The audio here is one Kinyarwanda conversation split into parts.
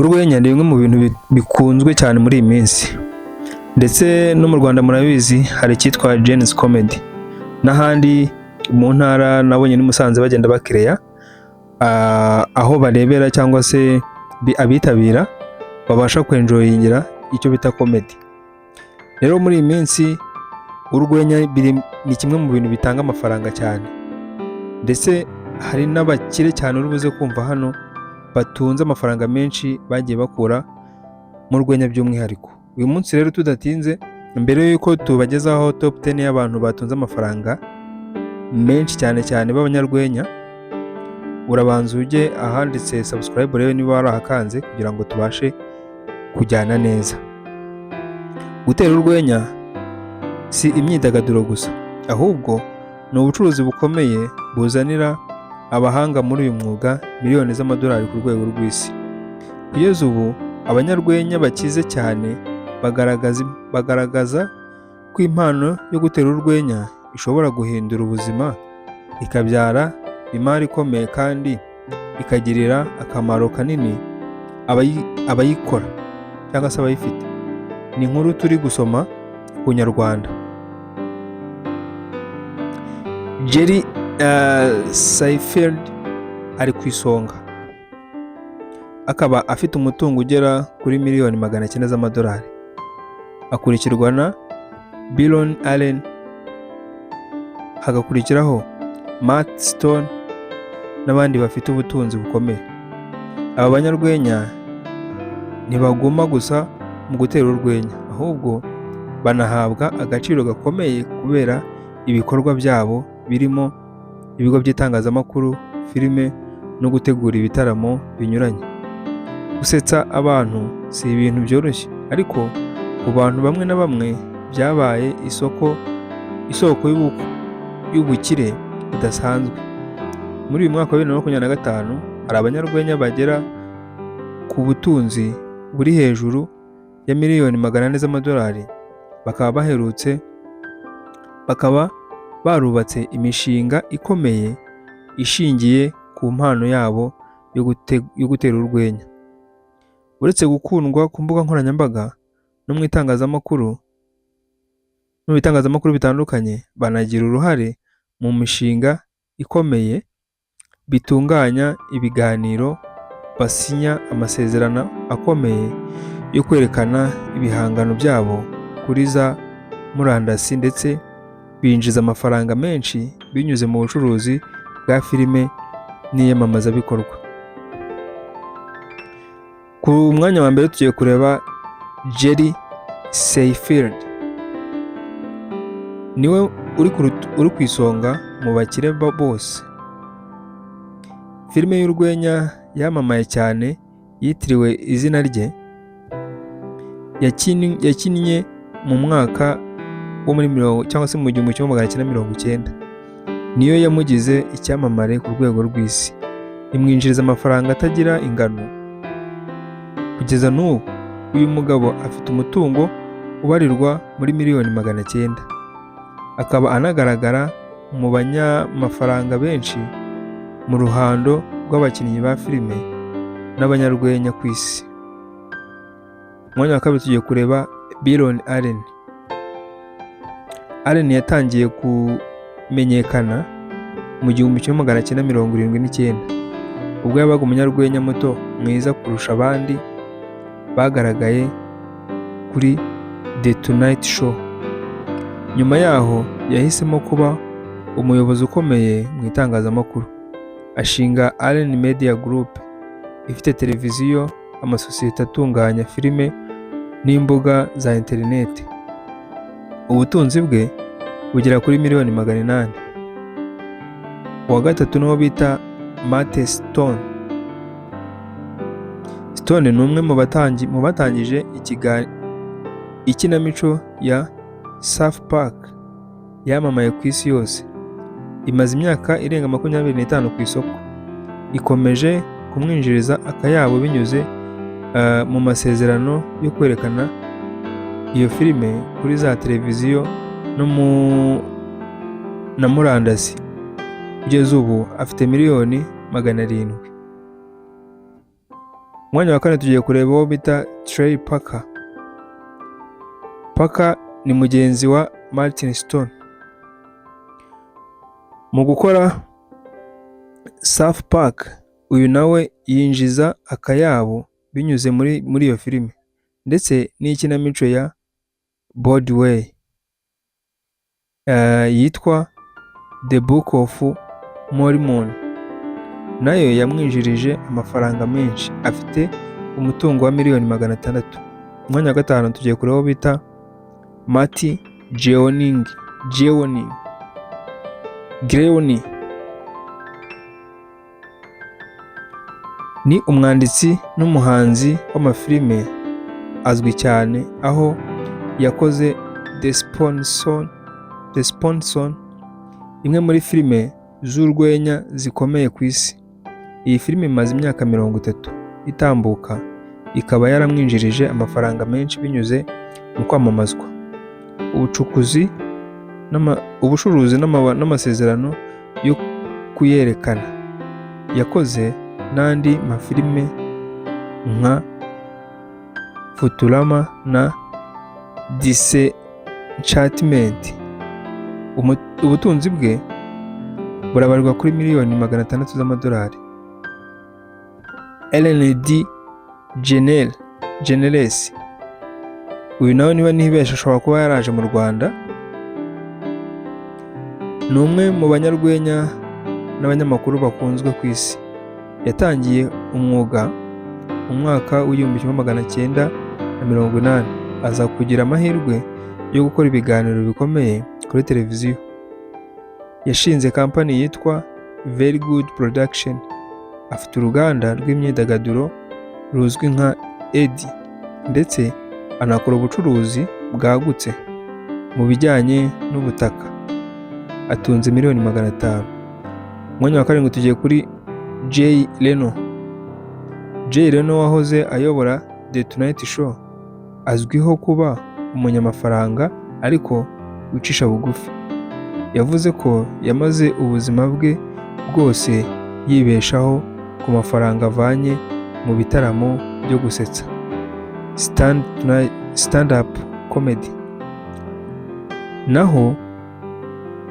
Urwenya ni bimwe mu bintu bikunzwe cyane muri iyi minsi, ndetse no mu Rwanda murabizi hari icyitwa Gen-Z Comedy, n'ahandi mu ntara nabonye n'i Musanze bagenda bakireya aho barebera cyangwa se abitabira babasha kwenjoyingira icyo bita comedy. Rero muri iyi minsi urwenya ni kimwe mu bintu bitanga amafaranga cyane, ndetse hari n'abakire cyane uri buze kumva hano batunze amafaranga menshi bagiye bakura mu rwenya by'umwihariko. Uyu munsi rero tudatinze, mbere y'uko tubagezaho top 10 y'abantu batunze amafaranga menshi cyane cyane b'abanyarwenya, urabanza ujye ahanditse subscribe urebe niba warahakanze kugira ngo tubashe kujyana neza. Gutera urwenya si imyidagaduro gusa, ahubwo ni ubucuruzi bukomeye buzanira abahanga muri uyu mwuga miliyoni z'amadolari ku rwego rw'isi. Kugeza ubu abanyarwenya bakize cyane bagaragaza ko impano yo gutera urwenya ishobora guhindura ubuzima, ikabyara imari ikomeye kandi ikagirira akamaro kanini abayikora cyangwa se abayifite. Ni inkuru turi gusoma ku Nyarwanda. Jerry Seinfeld ari ku isonga, akaba afite umutungo ugera kuri miliyoni 900 z'amadolari. Akurikirwa na Byron Allen, hagakurikiraho Matt Stone n'abandi bafite ubutunzi bukomeye. Aba banyarwenya ntibaguma gusa mu gutera urwenya, ahubwo banahabwa agaciro gakomeye kubera ibikorwa byabo birimo ibigo by'itangazamakuru, filime no gutegura ibitaramo binyuranye. Gusetsa abantu si ibintu byoroshye, ariko ku bantu bamwe na bamwe byabaye isoko y'ubukire budasanzwe. Muri uyu mwaka wa 2025 hari abanyarwenya bagera ku butunzi buri hejuru ya miliyoni 400 z'amadolari, bakaba barubatse imishinga ikomeye ishingiye ku mpano yabo yo gutera urwenya. Uretse gukundwa ku mbuga nkoranyambaga no mu itangazamakuru no mu bitangazamakuru bitandukanye, banagira uruhare mu mishinga ikomeye bitunganya ibiganiro, basinya amasezerano akomeye yo kwerekana ibihangano byabo kuri za murandasi, ndetse binjiza amafaranga menshi binyuze mu bucuruzi bwa filime n'iyamamazabikorwa. Ku mwanya wa mbere tugiye kureba Jerry Seinfeld. Niwe uri ku isonga mu bakire bose. Filime y'urwenya yamamaye cyane yitiriwe izina rye, yakinnye mu mwaka wo muri mirongo cyangwa se mu 1990, niyo yamugize icyamamare ku rwego rw'isi, imwinjiriza amafaranga atagira ingano. Kugeza n'ubu uyu mugabo afite umutungo ubarirwa muri miliyoni 900, akaba anagaragara mu banyamafaranga benshi mu ruhando rw'abakinnyi ba filime n'abanyarwenya ku isi. Umwanya wa kabiri tugiye kureba Byron Allen. Allen yatangiye kumenyekana mu 1979 ubwo yabaga umunyarwenya muto mwiza kurusha abandi bagaragaye kuri The Tonight Show. Nyuma yaho yahisemo kuba umuyobozi ukomeye mu itangazamakuru, ashinga Allen Media Group ifite televiziyo, amasosiyete atunganya filime n'imbuga za interineti. Ubutunzi bwe bugera kuri miliyoni 800. Uwa gatatu ni uwo bita Matt Stone. Stone ni umwe mu batangije ikinamico ya South Park yamamaye ku isi yose. Imaze imyaka irenga 25 ku isoko. Ikomeje kumwinjiriza akayabo binyuze mu masezerano yo kwerekana iyo filime kuri za televiziyo no mu na murandasi. Kugeza ubu afite miliyoni 700. Umwanya wa kane tugiye kureba uwo bita Trey Parker. Parker ni mugenzi wa Martin Stone mu gukora South Park. Uyu nawe yinjiza akayabo binyuze muri iyo filime ndetse n'ikinamico ya Broadway yitwa The Book of Mormon, nayo yamwinjirije amafaranga menshi. Afite umutungo wa miliyoni 600. Umwanya wa gatanu tugiye kureba uwo bita Matt Groening. Ni umwanditsi n'umuhanzi w'amafilime azwi cyane, aho yakoze The Simpsons, imwe muri filime z'urwenya zikomeye ku isi. Iyi filime imaze imyaka 30 itambuka, ikaba yaramwinjirije amafaranga menshi binyuze mu kwamamazwa, ubucukuzi, ubucuruzi n'amasezerano yo kuyerekana. Yakoze n'andi mafilime nka Futurama na Disenchantment. Ubutunzi bwe burabarirwa kuri miliyoni 600 z'amadolari. Ellen DeGeneres, uyu nawe niba ntibeshe ashobora kuba yaraje mu Rwanda, ni umwe mu banyarwenya n'abanyamakuru bakunzwe ku isi. Yatangiye umwuga mu mwaka w'1980, aza kugira amahirwe yo gukora ibiganiro bikomeye kuri televiziyo. Yashinze kampani yitwa Very Good Production, afite uruganda rw'imyidagaduro ruzwi nka Ed, ndetse anakora ubucuruzi bwagutse mu bijyanye n'ubutaka. Atunze miliyoni 500. Umwanya wa karindwi tugiye kuri Jay Leno. Jay Leno wahoze ayobora The Tonight Show azwiho kuba umunyamafaranga ariko wicisha bugufi. Yavuze ko yamaze ubuzima bwe bwose yibeshaho ku mafaranga avanye mu bitaramo byo gusetsa, stand up comedy, naho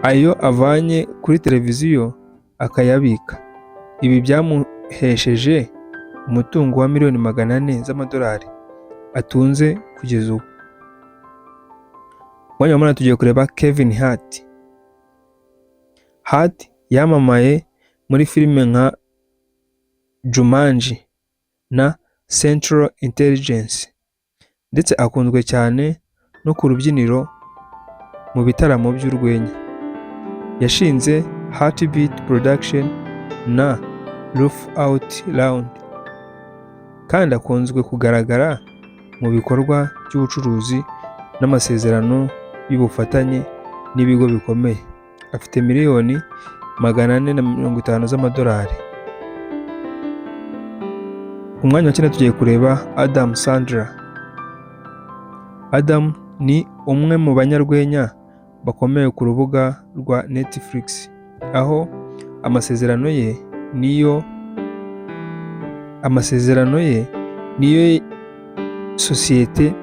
ayo avanye kuri televiziyo akayabika. Ibi byamuhesheje umutungo wa miliyoni 400 z'amadolari atunze kugeza ubu. Umwanya wa munani tugiye kureba Kevin Hart. Hart yamamaye muri filime nka Jumanji na Central Intelligence, ndetse akunzwe cyane no ku rubyiniro mu bitaramo by'urwenya. Yashinze Hartbeat Production na Laugh Out Loud, kandi akunzwe kugaragara mu bikorwa by'ubucuruzi n'amasezerano y'ubufatanye n'ibigo bikomeye. Afite miliyoni 450 z'amadolari. Ku mwanya wa cyenda tugiye kureba Adam Sandler. Adam ni umwe mu banyarwenya bakomeye ku rubuga rwa Netflix, aho amasezerano ye niyo sosiyete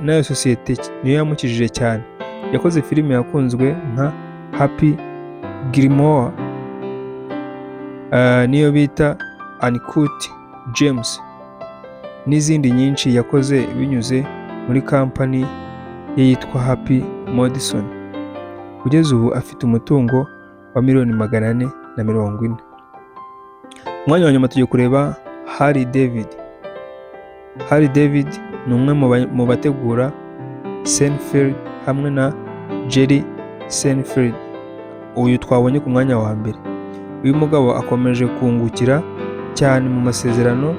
nayo sosiyete niyo yamukijije cyane. Yakoze filime yakunzwe nka Happy Gilmore, niyo bita Uncut Gems, n'izindi nyinshi yakoze binyuze muri kampani ye yitwa Happy Madison. Kugeza ubu afite umutungo wa miliyoni 440. Umwanya wa nyuma tugiye kureba Larry David. Larry David ni umwe mu bategura Seinfeld hamwe na Jerry Seinfeld, uyu twabonye ku mwanya wa mbere. Uyu mugabo akomeje kungukira cyane mu masezerano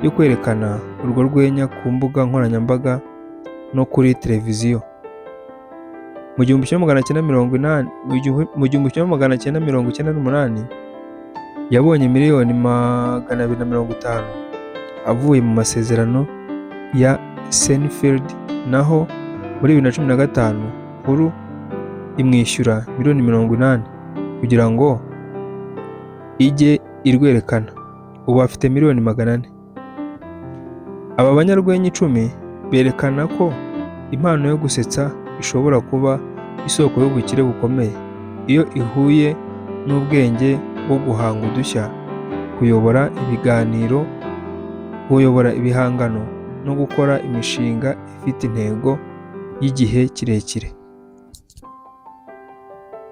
yo kwerekana urwo rwenya ku mbuga nkoranyambaga no kuri televiziyo. Mu 1980, mu 1998 yabonye miliyoni 250 avuye mu masezerano ya Seinfeld, naho muri 2015 Hulu imwishyura miliyoni 80 kugira ngo ijye irwerekana. Ubu afite miliyoni 400. Aba banyarwenya 10 berekana ko impano yo gusetsa ishobora kuba isoko y'ubukire bukomeye iyo ihuye n'ubwenge bwo guhanga udushya, kuyobora ibiganiro, kuyobora ibihangano no gukora imishinga ifite intego y'igihe kirekire.